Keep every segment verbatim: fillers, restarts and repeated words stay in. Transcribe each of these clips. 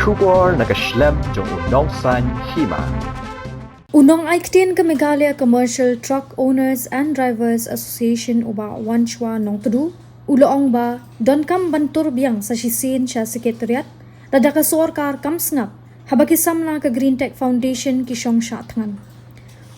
Khubor na ka shlem jong u nongsaiñ hima. U nongai ktien ka Meghalaya Commercial Truck Owners and Drivers Association, u Bah Wanchwa Nongtdu, u la ong ba donkam ban tur biang sa shisien sha Secretariat lada ka sorkar kam sngap haba ki samla ka Green Tech Foundation ki shong shah thngan.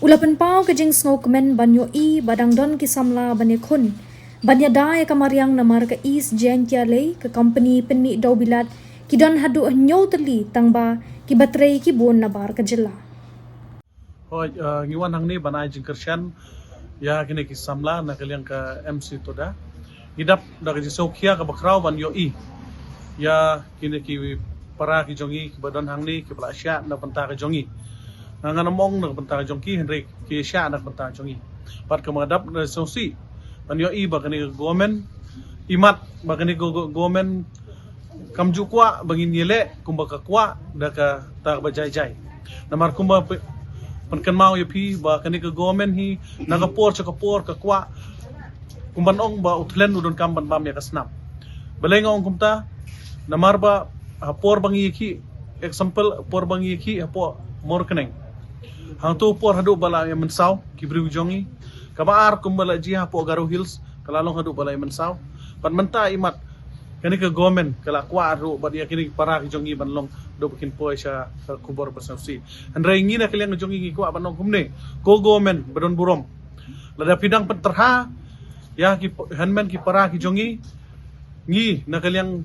U la pynpaw ka jingsngewkmen ban ïohi ba dang don ki samla ban ïakhun ban ïada ïa ka mariang namar ka East Jaintia Lei, ka kompani pynmih dewbilat, ki don haduh hynñiew tylli tang ba kiba trei ki bun nabar ka jylla. Hooid, eh, ngi wan hangne ban ai jingkyrshan ïa kine ki samla na ka liang ka M C Toda. Ngi dap da ka jingsngewkhia kaba khraw ban ïohi ïa kine ki para ki jong ngi kiba don hangne kiba la shah na ka bynta ka jong ngi. Nga, ngan ym ong na ka bynta ka jong ki, hynrei ki shah na ka bynta ka jong ngi. Bad ka ma dap da sngewsih ban ïohi ba kane ka government, imat ba kane ka go-, government kam ju kwah ba ngin ïaleh kumba ka kwah da kata kaba jai jai. Namar kumba py-, pynkynmaw ïa phi ba kane ka government hi na ka por sha ka por ka kwah kumban ong ba u thlen u donkam ban bam ïa ka snam. Balei nga ong kumta? Namar ba ha por ba ngi ïakhih, example, por ba ngi ïakhih hapoh Mawryngkneng, hangto por haduh ba la ïa mynsaw ki briew jong ngi. Kaba ar kumba la jia hapoh Garo Hills, ka la long haduh ba la ïa mynsaw. Bad mynta imat kane ka government ka la kwah ruh bad ïa kine ki para ki jong ngi ban long haduh ba kin poi sha ka khubor ba sngewsih. Hynrei ngi na ka liang ka jong ngi ngi kwah ban ong kumne, ko government ba don burom, lada phi dang pynterha ïa ki p-, hynmen ki para ki jong ngi, ngi na ka liang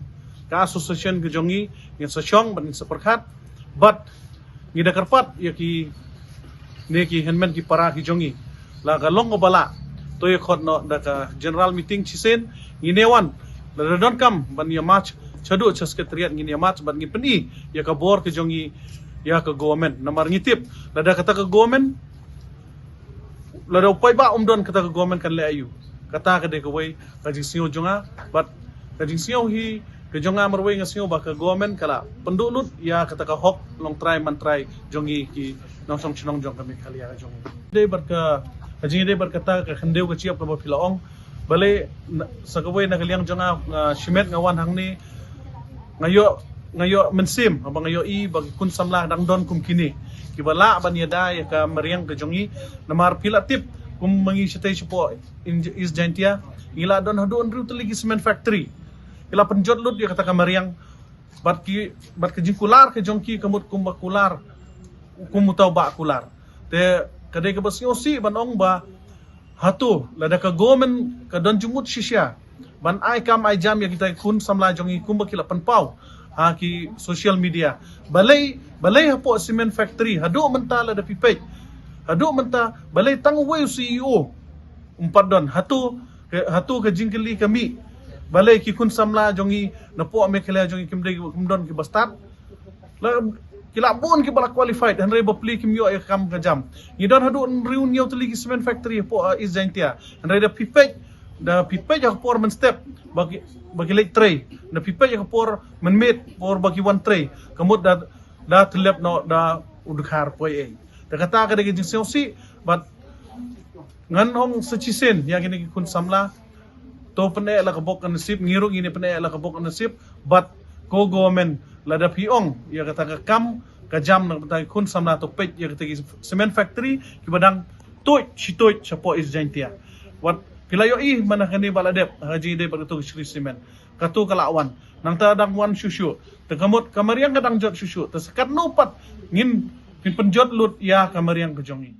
ka association ka jong ngi ngin sa shong bad ngin sa pyrkhat bad ngi da kyrpad ïa kine ki hynmen ki para ki jong ngi. La ka long kaba lah, to ïa khot noh da ka general meeting shisien, ngin ïa wan, lada donkam ban ïa march shaduh sha Secretariat ngin ïa march bad ngin pyni ïa ka bor ka jong ngi ïa ka government. Namar ngi tip lada kata ka government, lada u paidbah um don, kata ka government kan leh aïu? Kata ka dei kawei ka jingsngew jong nga, bad ka jingsngew hi ka jong nga marwei, nga sngew ba ka government ka la pynduh lut ïa kata ka hok long trai man trai jong ngi ki nongshong shnong jong ka Meghalaya ka jong ngi. Dei bad ka, ka jingdei bad kata ka khyndew ka shyiap kaba phi la ong. Balei na, sa kawei na ka liang jong nga, nga shimet nga wan hangne, nga ïoh, nga ïoh mynsiem haba nga ïohi ba ki khun samla dang don kum kine kiba lah ban ïada ïa ka mariang ka jong ngi. Namar phi la tip, kum ma ngi shatei shapoh in East Jaintia, ngi la don haduh hynriew tylli ki cement factory. Ki la pynjot lut ïa kata ka mariang. Bad ki, bad ka jingkular ka jong ki ka mut kumba kular, kum uta u bah kular. Te ka dei kaba sngewsih ban ong ba hato lada ka government ka don jingmut shisha ban ai kam ai jam ïa kita ki khun samla jong ngi kumba ki la pynpaw ha ki social media. Balei, balei hapoh cement factory haduh mynta lada phi peit, haduh mynta balei tang uwei u C E O um pat don? Hato, hato ka jingkylli ka mih, balei ki khun samla jong ngi napoh Meghalaya jong ngi kim dei, kim don kiba stad? La, ki la bun kiba la qualified, hynrei bapli kim ïoh ïa ka kam ka jam. Ngi don haduh hynriew hynñiew tylli ki cement factory hapoh, uh, East Jaintia. Hynrei da phi peit, da phi peit ïa ka por mynstep ba ki, ba ki leit trei, da phi peit ïa ka por mynmiet, por ba ki wan trei, ka mut da, da tyllep noh da u dkhar poi ei. Te kata ka dei ka jingsngewsih, bad ngan ong sa shisien ïa kine ki khun samla, to pyneh la ka bok ka nasib, ngi ruh ngin ïa pyneh la ka bok ka nasib, bad ko government lada phi ong ïa kata ka kam ka jam na kata ki khun samla, to peit ïa kata ki cement factory kiba dang tuid shi tuid shapoh East Jaintia. Wat phi la ïohi mynta kane ba la dep ha ka jingïadei bad kato ka Shree Cement, kato ka la wan, nangta dang wan shuh shuh. Te ka mut ka mariang ka dang jot shuh shuh, te sa katno pat ngin, ngin pynjot lut ïa ka mariang ka jong ngi?